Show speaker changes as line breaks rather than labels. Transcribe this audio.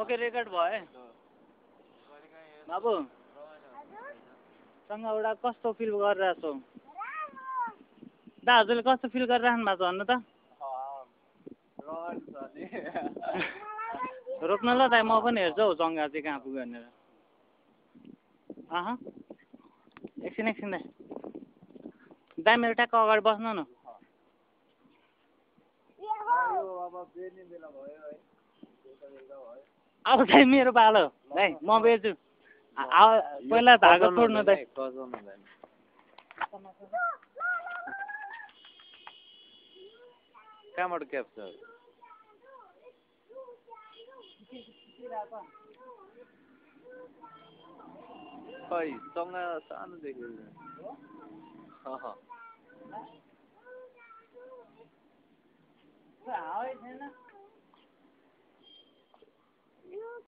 okay record भयो है बाबु सँगौडा कस्तो फिल गरिरहेछौ दाजुले कस्तो फिल गरिराख्नु भएको छ भन्नु त रोक्न ल दाइ म पनि हेर्छु हौ जङ्गा चाहिँ कहाँ पुग्यो भनेर एकछिन दाइ दाइ मेरो ट्याक्क अगाडि बस्नु न अब चाहिँ मेरो पालो दाइ म बेच्छु पहिला धागो छोड्नु दाइ
कहाँबाट क्याप्चर खै सँगै सानो देख्यो
हावै छैन